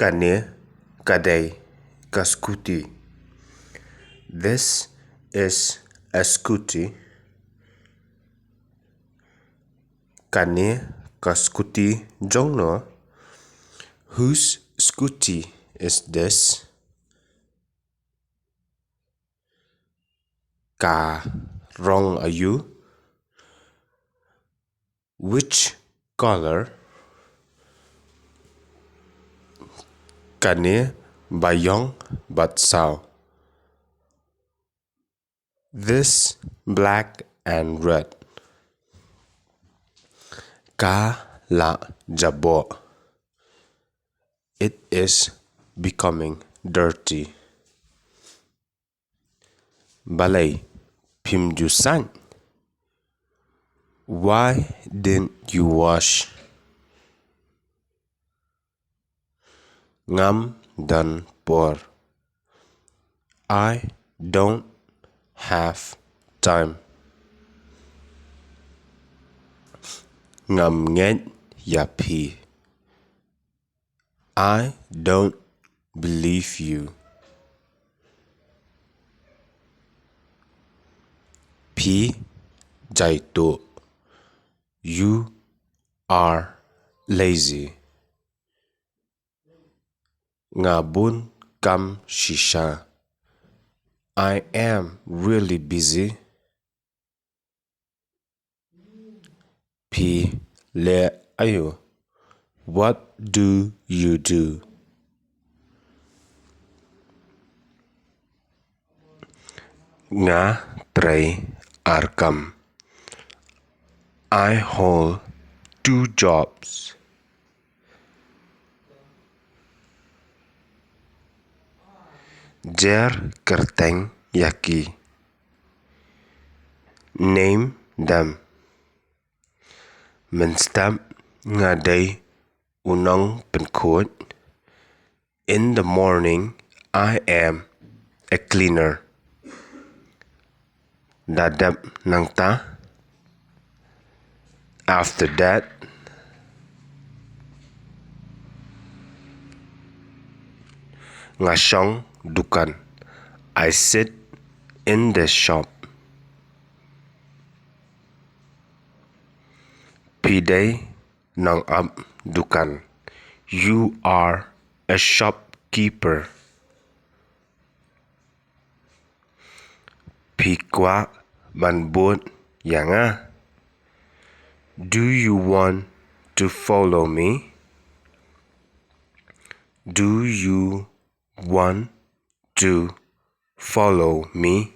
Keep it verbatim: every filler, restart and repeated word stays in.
Kane ka dei ka scooty. This is a scooty. Kane ka scooty jong no? Whose scooty is this? Ka rong aïu? Which color? Kane baïong bad saw. This black and red. Ka la jaboh. It is becoming dirty. Balei phim ju sait? Why didn't you wash? Ngam don por. I don't have time. Ngam ngeit ïa phi. I don't believe you. Phi jaituh. You are lazy. Nga bun kam shisha. I am really busy. Phi leh aïu? What do you do? Nga trei ar kam. I hold two jobs. Jer kyrteng ïa ki. Name them. Mynstep nga dei u nongpynkhuid. In the morning, I am a cleaner. Da dep nangta. After that, nga shong dukan. I sit in the shop. Phi dei nongap dukan. You are a shopkeeper. Phi kwah ban bud ïa nga? Do you want to follow me? Do you want to follow me?